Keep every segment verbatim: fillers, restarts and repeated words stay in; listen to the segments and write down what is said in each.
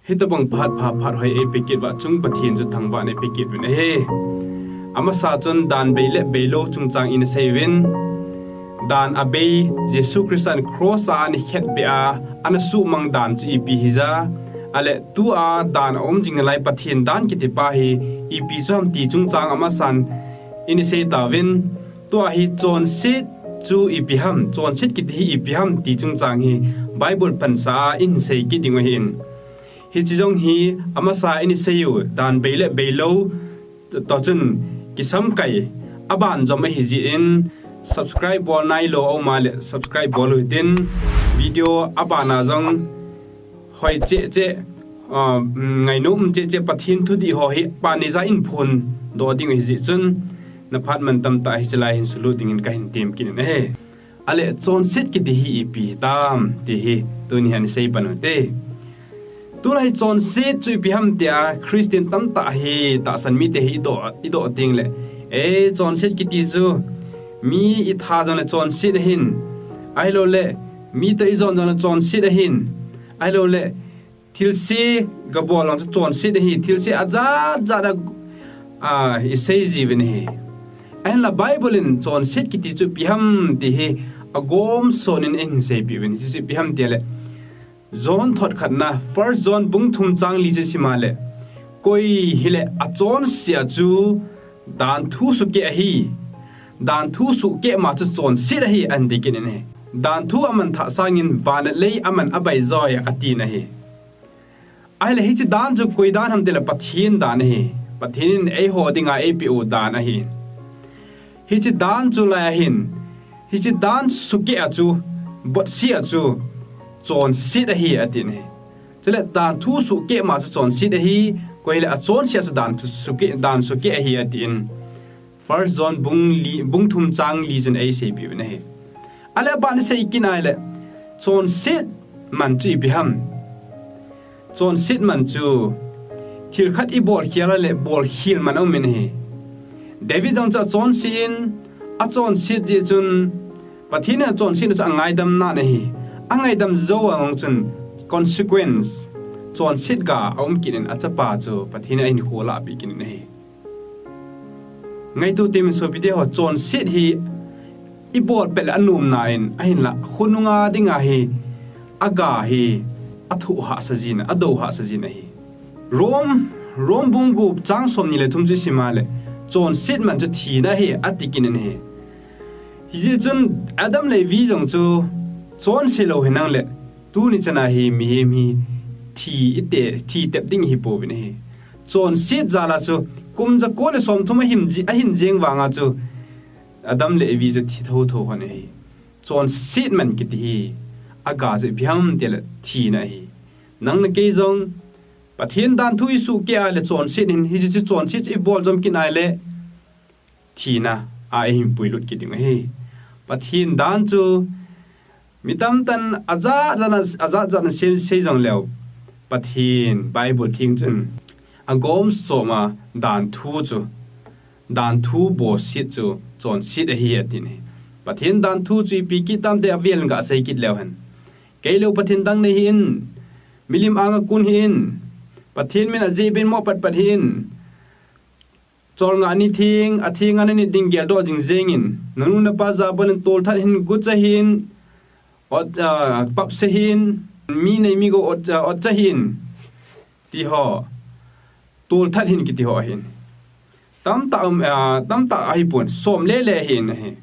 Hitobang phat pha phat hoi eipeh kit uva chung Pathen chu thangvahna eipeh kit uvin ahi. Amasa chun dan bei le beilou chungchang in asei uvin. Dan abei, Jesu Christa in cross a ana khetbeh a, ana suhmang dan chu ipi hija. Ahile tua dan aum jing nalai Pathen dan kiti pa hi ipi chu ham ti chungchang amasan in asei tauvin. Tua hi chonset chu ipi ham, chonset kiti hi ipi ham ti chungchang hi Bible pansa a in sei kit ding ahin. Hiche jong hi amasa in asei u, dan bei le beilou, toh chun kisamkai, aban jom ahi jeh in, subscribe bol nailou aum a le subscribe bol u hitin, video abana jong hoi cheh cheh, ah, ngainom cheh cheh Pathen thudih ho hi pan ija in phondoh ding ahi jeh chun, na phat man tamtah hiche lai hin sulut dingin kahin tem kit in ahi. Ahile chonset kiti hi ipi hitam ti hi tuni hin sei pan u hite. Tulai chonset chu ipi ham tia Christian tamtah hi tahsan mite hi idoh, idoh teng le, e, chonset kiti chu mi itha jongle chonset ahin, ahilouleh mi toh ijon jongle chonset ahin, ahilouleh thilse gabol jong chu chonset ahi, thilse ajat jat a, a, isei jiuvin ahi. Ahinla Bible in chonset kiti chu ipi ham ti hi agomson in eihin seipeh uvin, hiche chu ipi ham tile, John thot khatna, First John bung thum chang li chu isima le, koi hile achonse a chu danthu sukeh ahi, danthu sukeh ma chu chonset ahi, ahin ti kit in ahi. Danthu aman thah sangin van le lei aman abai joi atin ahi. Ahile hiche dan chu koi dan ham tile Pathen dan ahi. Pathen in eiho dinga eipeh u dan ahi. Hiche dan chu lai ahin, hiche dan sukeh a chu, botse a chu, chonset ahi atin ahi. Chule danthu sukeh ma chu chonset ahi, koi hile achonse a chu danthu sukeh, dan sukeh ahi atin. First John bung li, bung thum chang li chun eiseipeh uvin ahi. Ahile aban isei kit nai le, chonset man chu ipi ham. Chonset man chu thil khat ibol khel a le bol khel man aumin ahi. David jong chu achonse in, achonset jeh chun Pathen in achonsetna chu angaidam nan ahi. Angaidam jou a jong chun consequence, chonset ga aum kit in achapa chu Pathen in ahin kholahpeh kit in ahi. Ngaito temin sopite ho, chonset hi ibol pet le anom nan, ahinla khonunga dinga hi aga hi athoh hahsa jin, adou hahsa jin ahi. Rome, Rome bung gup chang somni le thum chu isima le, chonset man chu thina ahi, ati kit in ahi. Hijeh chun Adam le Evi jong chu chonse lou hinang le, tuni chana hi mihem hi thi ite, thi tep ding ihi pouvin ahi. Chonset jal a chu kum jako le somthum ahin ji-, ahin jeng vanga chu Adam le Evi chu thi thotho hon ahi. Chonset man kiti hi aga chu ipi ham tile thina ahi. Nang le kei jong Pathen danthu isukeh a le chonset hin, hiche chu chonset chu ibol jom kit nai le thina a eihin puilut kit ding ahi. Pathen dan chu mi tamtah in ajat jat a, ajat jat a sei, sei jong leu, Pathen Bible theng chun agomchom a danthu chu, danthu boset chu chonset ahi atin ahi. Pathen danthu chu ipi kit tam ti avel in gasei kit leu hen. Kei lou Pathen dang nei hih in, milim anga kon hih in, Pathen min ajeh ben mo patpat hih in, cholngah ni theng, atheng a nanit ding geldoh jing jeng in, nanu napa jabol in tolthat hin, gucha hin, ot, ah, papse hin, mi nei mi gou ot, ah, otcha hin, ti ho, tolthat hin kiti ho ahin. Tamtah, um, ah, tamtah ahipon, som lele ahin ahi.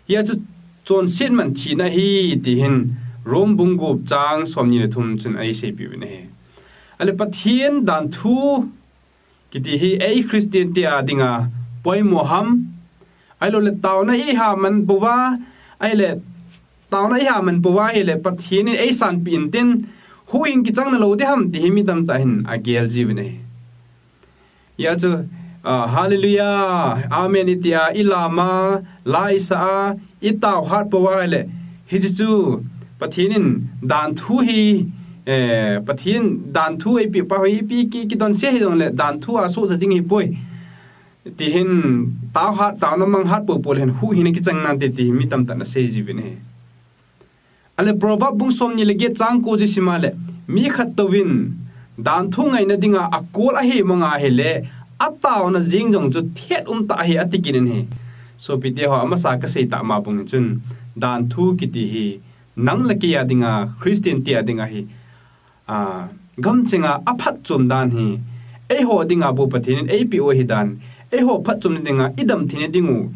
Hia chu chonset man thina ahi, ti hin Rome bung gup chang somni le thum chun eiseipeh uvin ahi. Ahile Pathen danthu kiti hi ei Christian te a dinga poimo ham? Ahilouleh taona iha man pouva, ahile taona iha man pouva ahile Pathen in eisanpeh intin, huhhing kichang nalou ding ham ti hi mi tamtah hin agel jiuvin ahi. Hia chu, ah, Hallelujah, Amen iti a, ilam a, la isa a, itao hat pouva ahile, hiche chu Pathen in danthu hi, eh, Pathen danthu eipeh pa hi ipi ki, kidonse hijongle danthu a sohcha ding ahipoi. Ti hin, tao hat, taona mang hat poupou le hin huhhing kichang nante ti hi mi tamtah in asei jiuvin ahi. Ahile Proverb bung somni le get chang ko chu isima le, mi khat touvin Danthu ngaina dinga akol ahi manga ahile, ataona jing jong chu thet umtah ahi ati kit in ahi. Sopite ho, amasa kasei tah ma bang chun, danthu kiti hi nang le kei a dinga, Christian te a dinga hi, a, gamchenga aphatchom dan hi, eiho dinga bou Pathen in eipeh u ahi dan, eiho phatchomna dinga, idam theina dingu,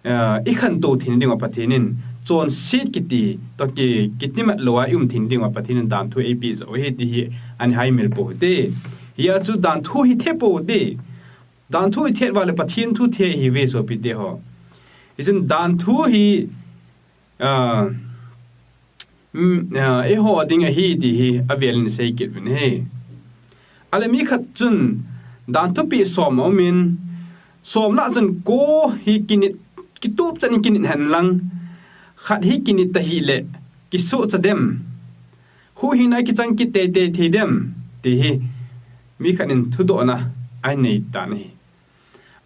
a, ikhantou theina dinga Pathen in, chonset kiti toh ki, kitimat louva ium theina dinga Pathen in danthu eipeh jo ahi ti hi ahin haimil pou hite. Hia chu danthu hi the pou hite. Danthu hi thet uva le Pathen thu the ahiuve sopite ho. Hichun danthu hi, a, mm, a, eiho ding ahi ti hi avel in sei kit uvin ahi. Ale mi khat chun danthu peh som aumin, som lah chun ko hi kinit, kitup chan in kinit hen lang, khat hi kinit tahih le, kisohcha dem, huhhingna kichang kit teitei thei dem, ti hi mi khat in thudohna ahin nei tan ahi.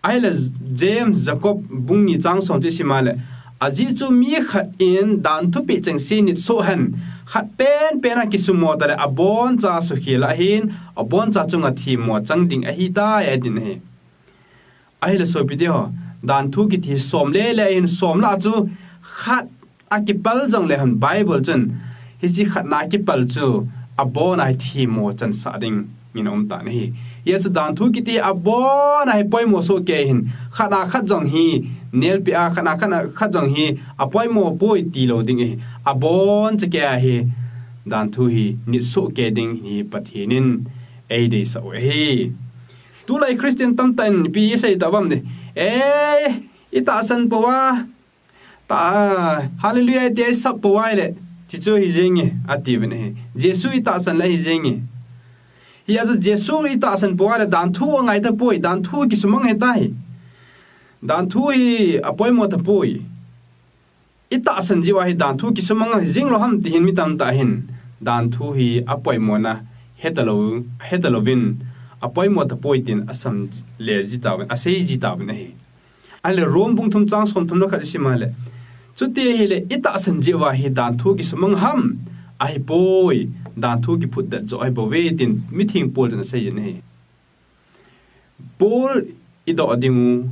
Ahile James, Jacob bung ni chang som chu isim a le, ajeh chu mi khat in danthu peh chengse nit soh hen, khat penpen a kisumo tale, aboncha sukhel ahin, aboncha chunga themmo chang ding ahitai, atin ahi. Ahile sopite ho, danthu kiti som lele ahin, som lah chu khat a kipal jongle hen Bible chun, hiche khatna a kipal chu abona hi themmo chansah dingin aum tan ahi. Hia chu danthu kiti abona hi poimo soh kei ahin, khat a khat jong hi nelpi a, khat a khat, khat jong hi apoimo poi ti lou ding ahi. Aboncha kei a hi danthu hi nit soh kei ding hi Pathen in eideisah u ahi. Tulai Christian tamtah in ipi isei tauvam ding. Eh, itahsan pouva, ta, hallelujah iti a isap pouva ahile, chuchu hi jenge, atiuvin ahi. Jesu itahsan le hi jenge. Hia chu Jesu itahsan pouva ahile, danthu angai tapoi, danthu kisumang ahitai. Danthu hi apoimo tapoi. Itahsan jeh uva hi danthu kisumang ahi jeng lou ham ti hin mi tamtah hin, danthu hi apoimona hetalou, hetalouvin, apoimo tapoi tin asam le ji tauvin, asei ji tauvin ahi. Ahile Rome bung thum chang som thum le khat isim a le, chuti ahile itahsan jeh uva hi danthu kisumang ham, ahipoi, danthu kiphutdet joh ahibouve tin mitheng Paul chun asei jin ahi. Paul idoh dingu,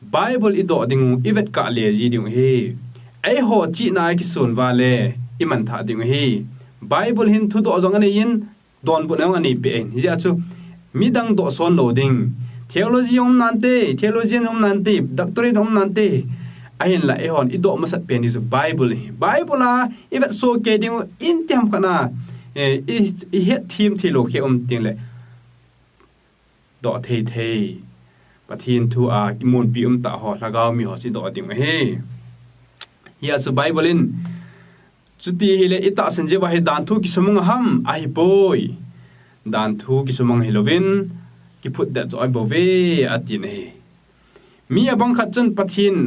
Bible idoh dingu, ivetkah le ji dingu ahi. Eiho chihna a kison uva le imanthah dingu ahi. Bible hin thudoh jong anei in, donbutna jong aneipeh in. Hijeh a chu midang dohson lou ding, theology jong um nante, theologian jong um nante, doctorate jong um nante. Ahinla eihon idoh masat pen ding chu Bible ahi. Bible a ivetsoh kei dingu, in ti ham khat a, eh, i, ihetthem theilou khat um tengle, doh thei thei, Pathen thu a kimunpi umtah ho, lhagao mi ho chu idoh dingu ahi. Hia chu Bible in, chuti ahile itahsan jeh uva hi danthu kisumang ham, ahipoi, danthu kisumang ahilouvin, kiphutdet joh ahibouve, atin ahi. Mi abang khat chun Pathen,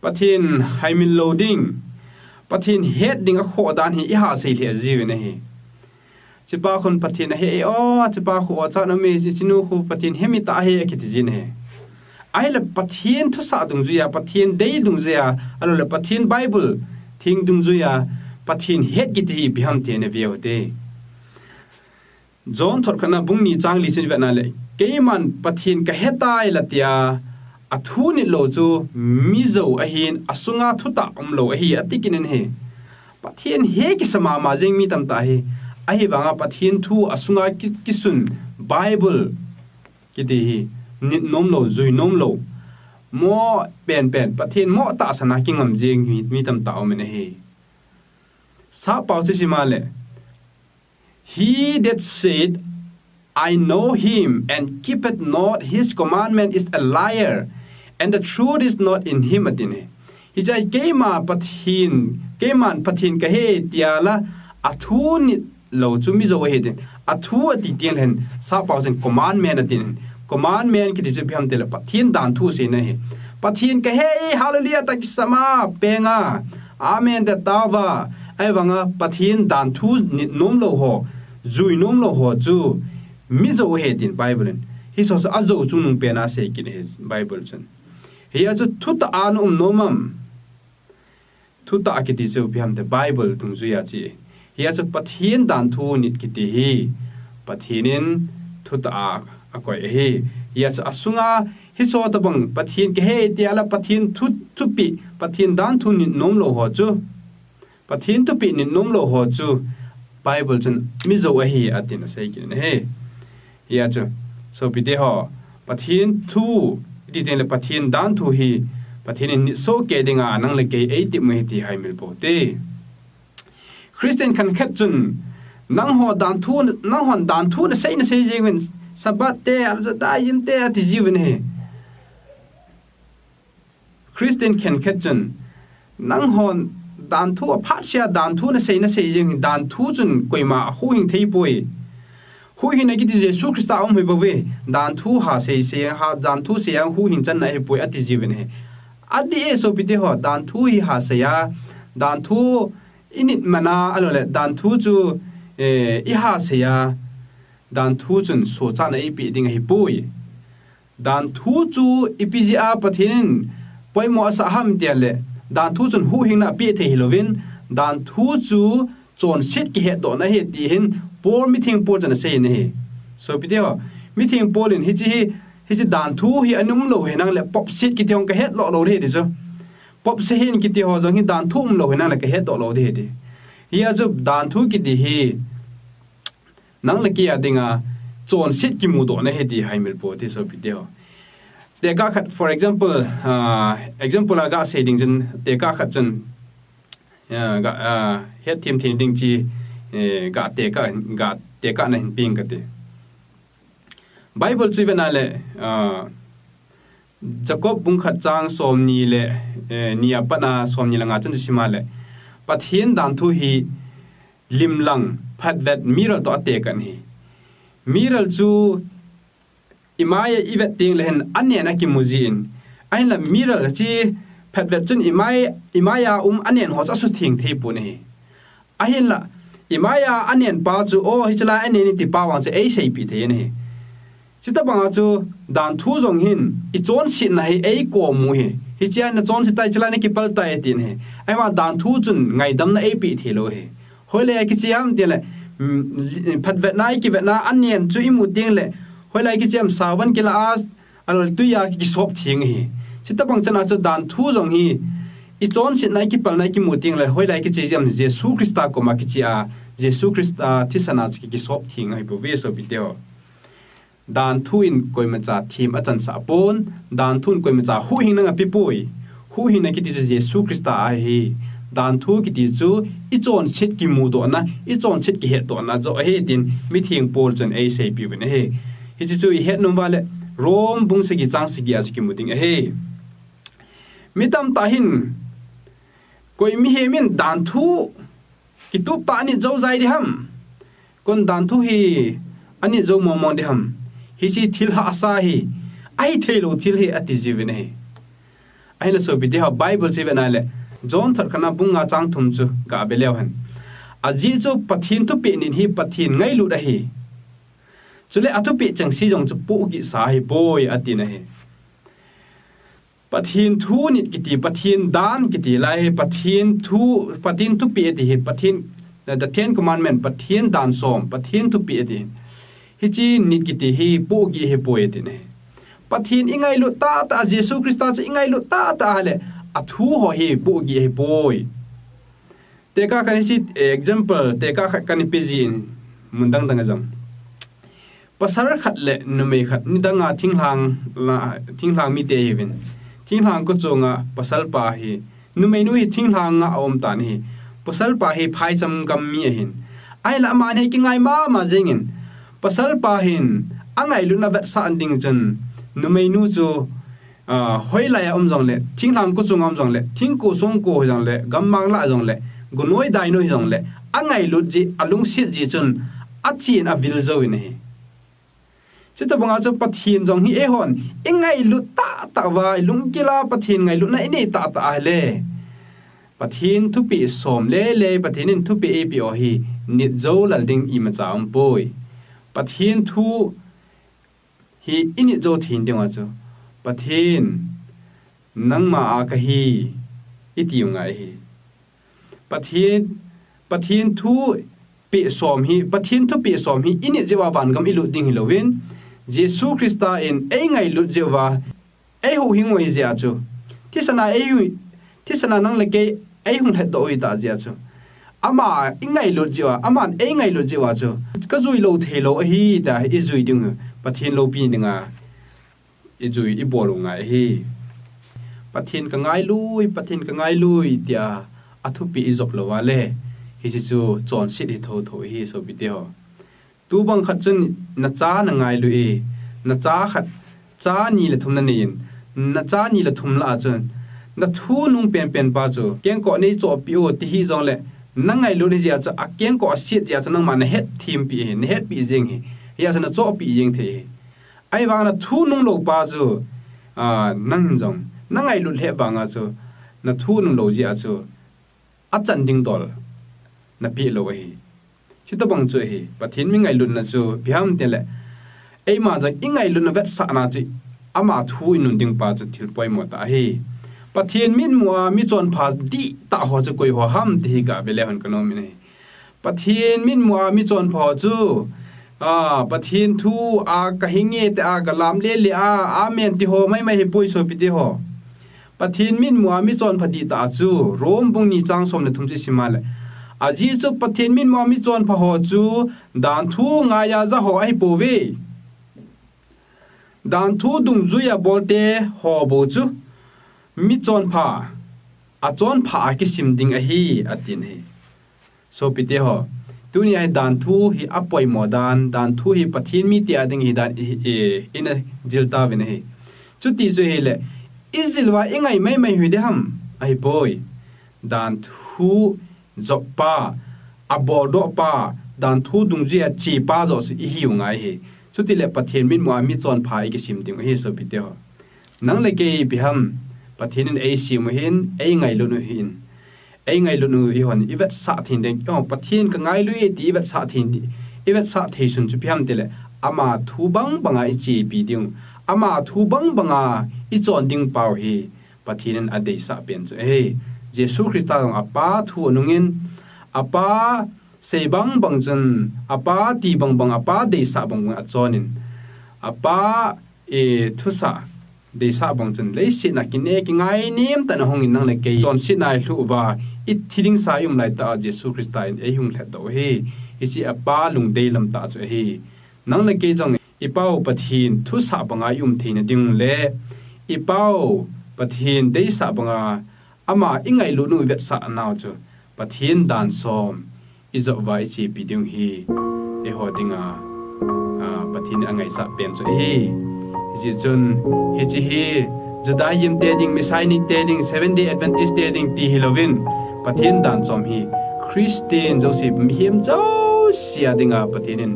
Pathen haimil lou ding, Pathen het ding akhoh dan hi ihasei lheh jiuvin ahi. Chupa khun Pathen ahe e o, chupa khu ochan aume, hichenu khu Pathen hemi tah ahi, akiti jin ahi. Ahile Pathen thusah dungjuia, Pathen dei dungjuia, ahiloule Pathen Bible theng dungjuia, Pathen het kiti hi ipi ham ti nave uhite. John thot khatna bung ni chang li chun ivetna le, keiman Pathen kahetai la tia athu nit lou chu mijou ahin, asunga thutah umlou ahi, ati kit in ahi. Pathen he kisa mama jeng mi tamtah ahi. Ahivanga Pathen thu asunga ki, kisun Bible kiti hi nit nomlou, jui nomlou, mo penpen, Pathen mo tahsan a kingam jeng mi, mi tamtah aumin ahi. Sappao chu isim a le, He that said, I know him, and keepeth not his commandment is a liar, and the truth is not in him, atin ahi. Hichea keima Pathen, keiman Pathen kahe tia la, athu nit lou chu mijou ahi tin. Athu ati tengle hin, sappao chun commandment atin. Commandment kiti chu ipi ham tile Pathen danthu seina ahi. Pathen kahe e, hallelujah tah kisama, penga, amen tah taova. Ahivanga Pathen danthu nit nomlou ho, jui nomlou ho chu mijou ahi tin Bible in. Hiche ho chu ajou chungnung pena asei kit ahi Bible chun. Hia chu thutah a naum nom am? Thutah kiti chu ipi ham tile Bible dungjuia chu. Hia chu Pathen danthu nit kiti hi Pathen in thutah a akoi ahi. Hijeh chun asunga hiche tabang Pathen kahe tia la Pathen thu, thupeh, Pathen danthu nit nom lou ho chu, Pathen thupeh nit nom lou ho chu Bible chun mijou ahi atin asei kit in ahi. Hijeh chun sopite ho, Pathen thu iti teng le Pathen danthu hi Pathen in nit soh kei dinga nang le kei eitep u ahi ti haimil pou hite. Christian khenkhat chun nangho danthu, nanghon danthu nasei nasei jing uvin, Sabbath te, Judaism te ati jiuvin ahi. Christian khenkhat chun nanghon danthu aphat sea danthu nasei nasei jing, danthu chun koima huhhing thei poi. Huhhingna kiti Jesu Christa um hi bou ve. Danthu ha sei sei ha, danthu sei a huhhing channa ahi poi ati jiuvin ahi. Adih e sopite ho, danthu hi ha sei a, danthu init mana, alou le danthu chu, eh, iha sei a, danthu chun sochatna eipeh ding ahi poi. Danthu chu ipi jeh a Pathen in poimo asah ham tia le, danthu chun huhhingna apeh thei hilouvin, danthu chu chonset kihetdohna ahi ti hin Paul, mitheng Paul chun asei in ahi. Sopite ho, mitheng Paul in hiche hi, hiche danthu hi ana um lou hi nang le popset kiti hung kahetdoh lou ding ahi ti chu. Popse hin kiti ho jong hi danthu um lou hi nang le kahetdoh lou ding ahi ti. Hijeh chun danthu kiti hi nang le kei a dinga chonset kimudohna ahi ti haimil pou hite sopite ho. Tekah khat, for example, ah, example a gasei ding chun, tekah khat chun, ah, ga, ah, hetthem thei ding chu, eh, ga tekah, ga tekahna hin peng kate. Bible chu ivet na le, ah, Jacob bung khat chang somni le, eh, ni a pat a somni le nga chan chu sim a le, Pathen danthu hi lim lang, phatvet, miral toh atekah in ahi. Miral chu imai a ivet teng le hin anen akimu jin, ahinla miral chu phatvet chun imai, imai a um anen ho chu asutheng thei pon ahi. Ahinla, imai a anen pa chu, o, hiche lai anen e ti pa vang chu eiseipeh thei in ahi. Chuti banga chu, danthu jong hin, ichonsetna hi eikom u ahi. Hiche a nachonse tai, hiche lai nakipal tai atin ahi. Ahivang danthu chun ngaidamna eipeh thei lou ahi. Hoilai a kiche ham tile, mm, li-, phatvetna, ikivetna, anen chu imu teng le, hoilai a kiche ham, savan kila a, alou le tui a ki, kisop theng ahi. Chuti bang chan a chu danthu jong hi, ichonsetna, ikipalna, ikimu teng le, hoilai a kiche jeh ham, Jesu Christa koma kiche a, Jesu Christa thisan a chu ki, kisop theng ahi bou ve sopite ho. Danthu in koimacha them achansah pon, danthu in koimacha huhhingna ape poi. Huhhingna kiti chu Jesu Christa ahi. Danthu kiti chu ichonset kimudohna, ichonset kihetdohna joh ahi tin mitheng Paul chun eiseipeh uvin ahi. Hiche chu ihet nom uva le Rome bung sagi chang sagi a chu kimu ding ahi. Mi tamtah hin koi mihem in danthu kitup tah a anit jou jai ding ham. Kon danthu hi anit jou mong mong ding ham. Hiche thil hahsa ahi. Ahithei lou thil ahi ati jiuvin ahi. Ahinla sopite ho, Bible chu ivet na le, John thot khatna bung nga chang thum chu gave leu hen. Ajeh chu Pathen thupeh nit hi Pathen ngailut ahi. Chule athupeh chengse jong chu pohgih sa ahi poi atin ahi. Pathen thu nit kiti, Pathen dan kiti lai hi, Pathen thu, Pathen thupeh ati hi, Pathen, the Ten Commandment, Pathen dan som, Pathen thupeh ati. Hiche nit kiti hi pohgih ahi poi atin ahi. Pathen ingailut tahtah, Jesu Christa chu ingailut tahtah le, athu ho hi pohgih ahi poi. Tekah khat hiche, eh, example, tekah khat kana pe jin mun dang dang a jong. Pasal khat le numei khat nidang a thinglhang la, thinglhang mite ahiuvin. Thinglhang kho chunga pasal pa hi, numei nu hi thinglhang a aum tan ahi. Pasal pa hi phaicham gam mi ahin. Ahinla amani kingai mama jengin. Pasal pa hin angailutna vetsah ding chun numei nu chu ah, hoilai a um jongle, thinglhang kho chunga um jongle, thingkung songkung hijongle, gammang lah jongle, gunoi dainoi hijongle, angailut jeh, alungset jeh chun, achen avil jouvin ahi. Chuti banga chu Pathen jong hi eihon, ingailut tahtah uva, ilunggil a Pathen ngailutna inei tahtah ahile, Pathen thupeh som lele, Pathen in thupeh eipeh u hi, nit jou lal ding imacha aumpoi. Pathen thu hi init jou thei ding uva chu, Pathen, nangma a kahi, iti u ngai ahi. Pathen, Pathen thu peh som hi, Pathen thupeh som hi, i nit jeh uva vangam i lut ding hilouvin, Jesu Christa in ei ngailut jeh uva, ei huhhing u ahi jeh a chu. Thisan a ei hu, thisan a nang le kei ei hung lhatdoh u ahi tah jeh a chu. Ama i ngailut jeh uva, aman ei ngailut jeh uva chu. Ka jui lou thei lou ahi tia i jui ding u. Pathen loupina dinga i jui i bol u ngai ahi. Pathen ka ngailui, Pathen ka ngailui tia a thupeh i jop lou a le, hiche chu chonset hi thotho ahi, sopite ho. Tubang khat chun na cha na ngailui e, na cha khat, cha ni le thum na nei in, na cha ni le thum lah a chun, na thunung penpen pa chu, kengkoh nei chohpeh o ti hih jongle, na ngailut ahi jeh a chu, a kengkoh a set jeh a chu, nangma na hetthempi e, na hetpi jeng e, hijeh a chu na chohpi jeng thei e. Ahivang na thunung lou pa chu, a, nang hin jong, na ngailut lheh vang a chu, na thunung lou jeh a chu, a chan ding dol na peh lou ahi. Chutobang chu ahi, Pathen mi ngailutna chu ipi ham tile, eima jong i ngailutna vetsahna chu ama thu i nun ding pa chu thil poimo tah ahi. Pathen mitmu a michonpha dihtah ho chu koi ho ham ti hi gave le hon ka nom in ahi. Pathen mitmu a michonpha ho chu, a, Pathen thu a ka hinge tia ka lam lele a, amen ti ho maimai hi poi sopite ho. Pathen mitmu a michonpha dihtah chu, Rom bung ni chang som le thum chu i sim a le. Ajeh chu Pathen mitmu a michonpha ho chu, danthu ngaiya ja ho ahi pouve. Danthu dungjui a bolte ho bou chu, michonpha, achonpha a kisim ding ahi, atin ahi. Sopite ho, tuni a hi danthu hi apoimo dan, danthu hi Pathen mite a ding hi dan i, i, i na jil tauvin ahi. Chuti chu ahile, i jil uva i ngai maimai u hi ding ham, ahi poi. Danthu jop pa, aboldoh pa, danthu dungjui a che pa joh chu i hiu ngai ahi. Chutile Pathen mitmu a michonpha i kisim ding u ahi sopite ho. Nang le kei ipi ham, Pathen in ei sem u ahin, ei ngailut u ahin. Ei ngailut u ihon, i vetsah thei ding, oh, Pathen ka ngailui e ti i vetsah thei, i vetsah thei sun chu ipi ham tile, ama thu bang banga i chepi ding u, ama thu bang banga i chon ding pau hi, Pathen in adeisah pen chu ahi. Jesu Christa jong apa thu anung in, apa sei bang bang chun, apa ti bang bang, apa deisah bang bang achon in, apa, e, thusah deisah bang chun, leiset a kine kingai nem tah in ahung in nang le kei chonsetna i lhuh uva, i thi ding sa i um lai tah a Jesu Christa in ei hung lhatdoh u ahi. Hiche apa lungdei lam tah chu ahi. Nang le kei jong i Pau Pathen thusah banga i um theina ding le i Pau Pathen deisah banga ama i ngailut u i vetsah nau chu Pathen dan som i jop uva i chepi ding u hi eiho dinga, a, Pathen in angaisah pen chu ahi. Hijeh chun hiche hi Judaism te ding, Messianic te ding, Seventh Day Adventist te ding ti hilouvin, Pathen dan chom hi Christian jouse, mihem jouse a dinga Pathen in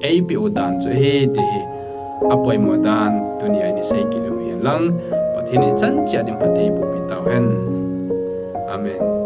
eipeh u dan chu ahi ti hi apoimo dan tunia i sei kit u hi lang, Pathen in ichan cheh a ding phatthei eiboh pi tauhen. Amen.